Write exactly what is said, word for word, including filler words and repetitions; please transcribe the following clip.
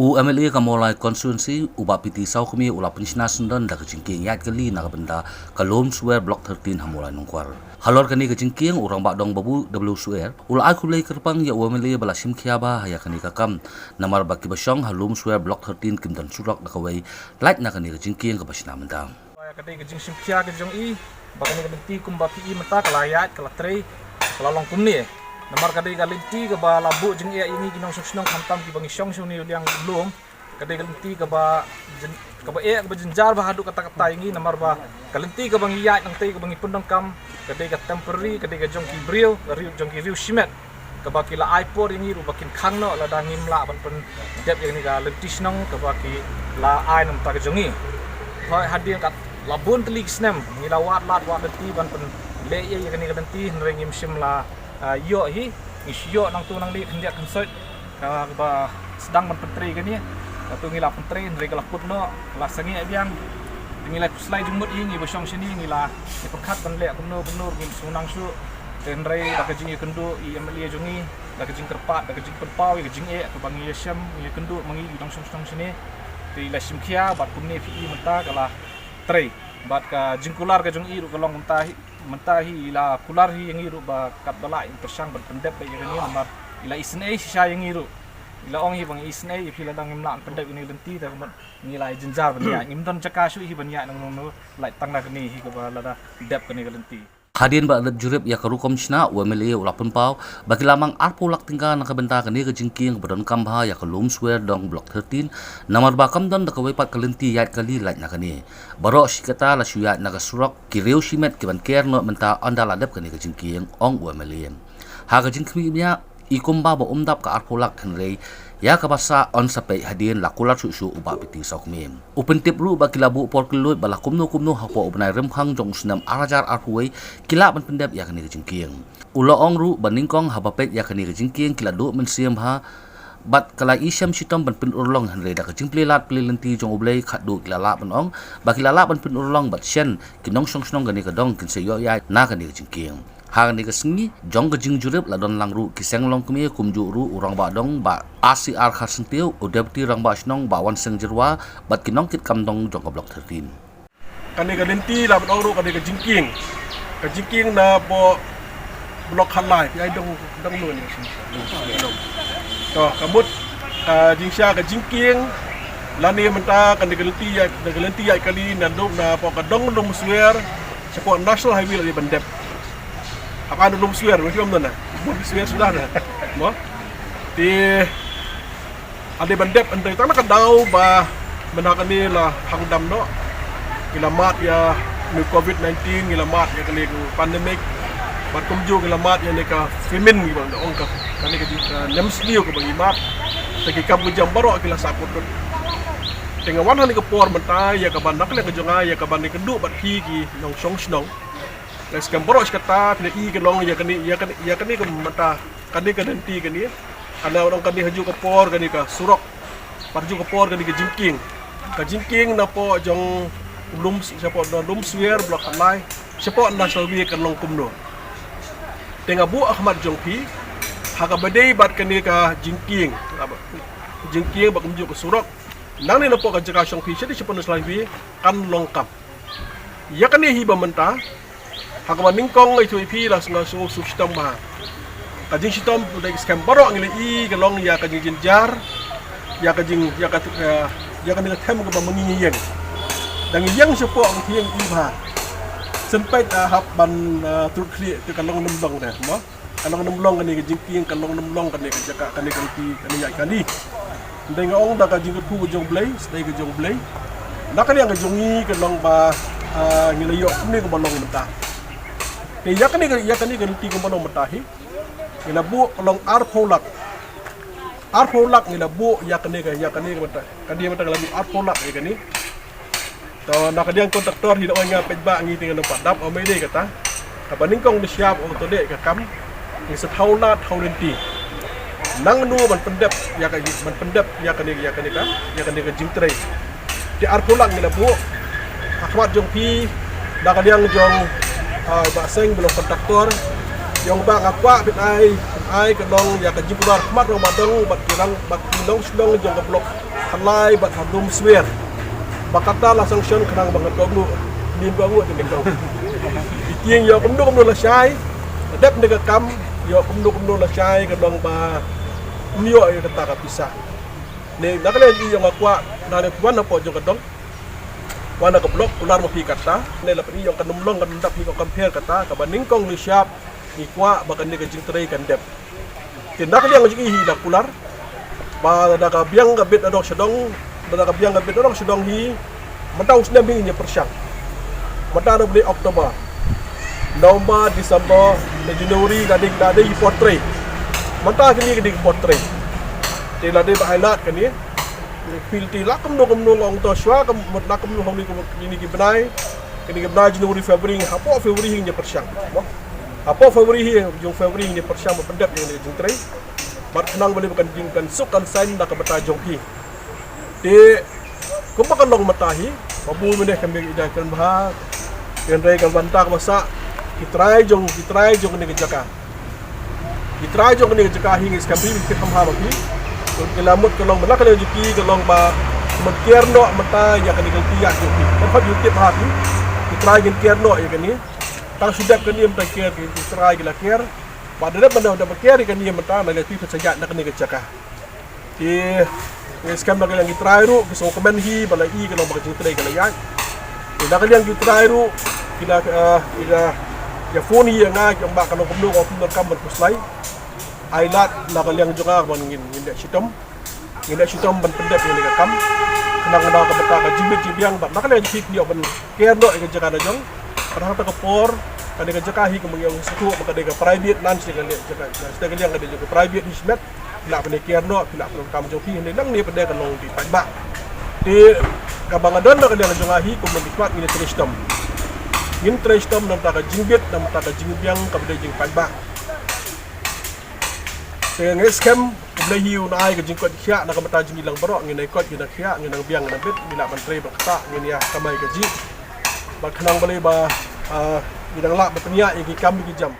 U M L A ka Mawlai Constituency, u Bah P T Sawkmie, u la pynshna syndon da ka jingkieng ïaid kali na ka bynta ka Lumswer Block thirteen ha Mawlai Nongkwar. Halor kane ka jingkieng, u Rangbah Dong Babu W Swer u la ai khublei kyrpang ïa u M L A ba la shim khia bha ïa kane ka kam, namar ba kiba shong ha Lumswer Block thirteen kim don surok da kawei, lait na kane ka jingkieng kaba shna mynta. Ka dei ka jingshim khia ka jong i ba kane ka lynti kumba phi i mynta ka la ïaid, ka la trei, ka la long kumne. Namar ka dei ka lynti kaba la buh jingeh ïa ngi ki nongshong shnong, khamtam kiba ngi shong sha une u liang lum. Ka dei ka lynti kaba jyn-, kaba eh, kaba jynjar bha haduh katta katta ïa ngi, namar ba ka lynti kaba ngi ïaid nangtei, kaba ngi pyndonkam, ka dei ka temporary, ka dei ka jong ki briew, ka riew jong ki riew shimet, kaba ki la ai por ïa ngi ruh ba kin khang noh lada ngim lah ban pyndep ïa kane ka lynti shnong kaba ki la ai na ka bynta ka jong ngi. Hooid, hadien ka la bun tylli ki snem ngi la wad lad wad lynti ban pynlehïeit ïa kane ka lynti, hynrei ngim shym la, ah, ïoh hi. Ngi shu ïoh nangto nangne khyndiat khynsoit, ah, kaba sdang ban pyntrei kane. Kato ngi la pyntrei, hynrei ka la kut noh, ka la sangeh biang. Te ngi la khuslai jingmut hi, ngi ba shong shane ngi la, ngi pyrkhat ban leh kumno kumno, ngim sngewthuh shuh. Te hynrei da ka jingïakynduh i M L A jong ngi, da ka jingkyrpad, da ka jingpynpaw ïa ka jingeh kaba ngi ïashem, ngi ïakynduh ma ngi ki nongshong shnong shane. Te i la shim khia bad kumne phi i mynta ka la trei. Bad ka jingkular ka jong i ruh ka long mynta hi, mynta hi i la kular hi ïa ngi ruh ba katba lah in pyrshang ban pyndep beit ïa kane, namar i la isynei shisha ïa ngi ruh. I la ong hi ba ngi isynei ïa phi lada ngim lah ban pyndep ïa kane ka lynti, te ka mut ngi la ïa jynjar ban ïaid, ngim don jaka shuh hi ban ïaid nangno nangno, lait tang na kane hi kaba lada dep kane ka lynti. Hadien ba la dep jurip ïa ka rukom shna, u M L A u la pynpaw ba ki la mang arphew lak tyngka na ka bynta kane ka jingkieng kaba donkam bha ïa ka Lumswer Dong Block thirteen, namar ba kam don da kawei pat ka lynti ïaid kali lait na kane. Baroh shi katta la shu ïaid na ka surok, ki riew shimet ki ban ker noh mynta ynda la dep kane ka jingkieng, ong u M L A. Ha ka jingkhmih biang, i kumba ba um dap ka arphew lak, hynrei ïa kaba sah yn sa peit hadien, la kular shuh shuh u Bah P T Sawkmie. U pyntip ruh ba ki la buh por kylluid ba la kumno kumno hapoh u bnai Rymphang jong u snem ar hajar arphew wei ki lah ban pyndep ïa kane ka jingkieng. U la ong ruh ba nyngkong haba peit ïa kane ka jingkieng ki la duh mynsiem bha bad ka la ishem shitom ban pynurlong, hynrei da ka jingplie lad plie lynti jong U Blei khatduh ki la lah ban ong ba ki la lah ban pynurlong, bad shen ki nongshong shnong kane ka dong kin sa ïoh ïaid na kane ka jingkieng. Ha kane ka sngi jong ka jingjurip la don lang ruh ki seng longkmie, kumjuh ruh u Rangbah Dong Bah R C R Kharsyntiew, u Deputy Rangbah Shnong Bah Wanseng Jyrwa bad ki nongkitkam dong jong ka Block thirteen. Kane ka lynti la ban ong ruh kane ka jingkieng. Ka jingkieng na poh Block khatlai, phi ai dong, dong lun. To, ka mut ka jingshisha ka jingkieng lane mynta kane ka lynti ïaid, ka lynti ïaid kali na dong, na poh ka dong Lumswer, shapoh National Highway la dei ban dep. Haba na Lumswer, mesti ym na, Lumswer sudah na. Mo? Te la dei ban dep, hynrei tang na ka daw ba mynta kane la hangdam noh. Ngi la mad ïa une u covid nineteen, ngi la mad ïa kane ka pandemic. Bad kumjuh ngi la mad ïa kane ka famine, ngi ba ong ka, kane ka jing, ka nemsniew kaba ngi mad. Te ki kam ki jam baroh ki la sah kut lut. Te nga wan ha kane ka por mynta ïa kaba na ka liang ka jong nga, ïa kaba ïakynduh bad phi ki nongshong shnong. Nga skhem baroh shi katta phi la i ka long ïa kane, ïa kane, ïa kane ka mynta, kane ka lynti kane. Kane, ong kane ha juh ka por kane ka surok, ha juh ka por kane ka jingkieng. Ka jingkieng na poh jong Lum, shapoh na Lumswer Block khatlai, shapoh National Highway ka long kumno. Te nga buh ha khmat jong phi ha kaba dei bad kane ka jingkieng. Jingkieng bad kumjuh ka surok. Nangne na poh ka jaka shong phi, sha dei shapoh National Highway kan long kam. Ïa kane hi ba mynta, ha kaba nyngkong nga ïathuh ïa phi la sngew sngewsuk shitom bha. Ka jingshitom, da ki skhem baroh ngi la i ka long ïa ka jingjynjar, ïa ka jing, ïa ka, ïa, ïa kane ka them kaba ma ngi ngi ïeng. Da ngi ïeng shapoh ngi ïeng i bha. Shen peit, ah, hap ban, ah, trud khlieh te ka long nym long te, mo? Ka long nym long kane ka jingkieng, ka long nym long kane ka jaka, kane ka lynti, kane ïaid kali. Hynrei nga ong da ka jingkyrkhu ka jong U Blei, sdei ka jong U Blei. Na ka liang ka jong ngi ka long ba, ah, ngi la ïoh kumne kumba long mynta. Te ïa kane ka, ïa kane ka lynti kumba long mynta hi, ngi la buh ka long arphew lak. Arphew lak ngi la buh ïa kane ka, ïa kane ka mynta. Ka dei mynta ka la buh arphew lak ïa kane. To na ka liang kontraktor hi da ong ïa nga peit ba ngi te ngan ym pat dap, ym dei kata. Kaba nyngkong da shyiap ong to dei ka kam. Ngi sa thaw lad thaw lynti. Nangno ban pyndep ïa ka, ban pyndep ïa kane, ïa kane ka, ïa kane ka jingtrei. Te arphew lak ngi la buh ha khmat jong phi, na ka liang jong, ah, Bah Seng ba long kontraktor. Ïa ong ba nga kwah phin ai, phin ai ka long ïa ka jingkular khmat jong Bah Dong bad ki rangbah, bad ki nongshong shnong jong ka Block Halai bad hadum swer. Ba kata la sanction khnang ba ngan kohnguh. Nin kohnguh te nyngkong. Ki tieng ïoh kumno kumno lashai. Dep ne ka kam ïoh kumno kumno lashai ka dong ba ym ïoh ïa kata ka pisa. Ne na ka liang jong nga kwah na ne phi wan hapoh jong ka dong. Wan na ka block kular ma phi kata. Ne la phi ïoh ka num long ka dap hi ko compare kata kaba nyngkong ne shap. Ngi kwah ba kane ka jingtrei kan dep. Te na ka liang jong i hi la kular. Ba da ka biang ka bit adong shadong, da ka biang ka bit adong shadong hi. Mynta u snem hi ngi pyrshang. Mynta da bni October, November, December, da January ka dei ka dei ki por trei. Mynta kini ka dei ki por trei. Te la dei ba ai lad kani. Pil te la kumno kumno long to shwa ka mut la kumno hong ni ki bnai. Kini ki bnai January, February, hapoh February hi ngi pyrshang. Hapoh February hi, jong February hi ngi pyrshang ba pyndep ïa kani ka jingtrei. Bad khnang ba lei ba kan jing kan suk kan sain na ka bynta jong phi. Te kumba kan long mynta hi, ba bun mynne kan biang ïa ka bha, kan rei kan banta ka ba sah, ki trai jong, ki trai jong kane ka jaka. Ki trai jong kane ka jaka hi ngi skhem ri ki kham ha ba phi. Ki la mut ka long mynta ka long jong ki ka long ba mut kiar noh mynta ïa kane ka lynti ïa jong phi. Kan hot ïa ki bha phi. Ki trai kin kiar noh ïa kane. Tang shu dep kane mynta kiar ki trai ki la kiar. Ba da dep mynta da ba kiar ïa kane mynta na lynti phi sa ïa na kane ka jaka. Ki, ki skhem na ka liang ki trai ruh, ki sngewkmen hi, ba la i ka long ba ka jingtrei ka la ïaid. Ki na ka liang ki trai ruh, ki la, eh, ki la, ki phone hi ïa nga, ki ong ba ka long kumno, ka kumno kam ban pynslai. Ai lad na ka liang jong nga ban ngin, ngin leh shitom. Ngin leh shitom ban pyndep ïa ka kam. Khnang na ka bynta ka jingbit jingbiang, bad na ka liang jong phi ki ïoh ban kiar noh ïa ka jaka na jong. Bad hangta ka por, kane ka jaka hi ka mung ïa u sku, ba ka dei ka private nan shi ka liang jaka, shi ka liang ka dei ka private hi shimet. Phi lah ban ïa kiar noh, phi lah ban kam jong phi, hynrei nangne pat de ka long ki paidbah. Te kaba nga don na ka liang jong nga hi kum nongmihkhmat ngin trei shitom. Ngin trei shitom na ka bynta ka jingbit, na ka bynta ka jingbiang kaba dei jingpaidbah. Te nga skhem U Blei hi un ai ka jingkoit khiah na ka bynta jong ngi lang baroh, ngin ai koit, ngin ai khiah, ngin ai biang, ngin ai bit, ngi lah ban trei bad kata, ngin ïa kamai kajih. Bad khnang balei ba, ah, ngi dang lah ban pynïaid ïa ki kam ki jam.